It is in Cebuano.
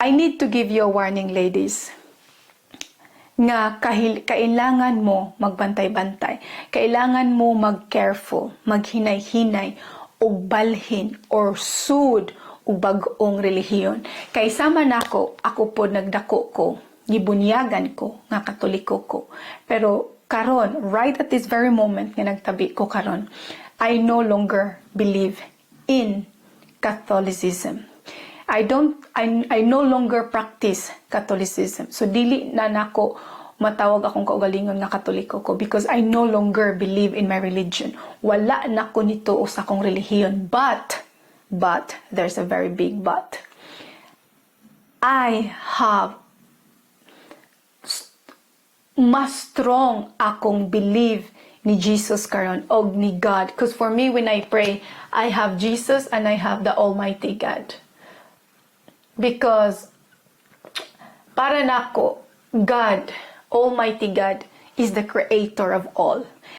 I need to give you a warning, ladies, nga kailangan mo magbantay-bantay. Kailangan mo mag-careful, maghinay-hinay, og balhin or sud og bag-ong relihiyon. Kay sama nako, ako po nagdako ko, gibunyagan ko nga Katoliko ko. Pero karon, right at this very moment nga nagtabi ko karon, I no longer believe in Catholicism. I don't I no longer practice Catholicism. So dili na nako matawag akong kaugalingon nga Katoliko ko because I no longer believe in my religion. Wala na ko nito sa akong relihiyon. But there's a very big but. I have mas strong akong believe ni Jesus karon og ni God, because for me, when I pray, I have Jesus and I have the Almighty God, because para nako, God, Almighty God, is the creator of all.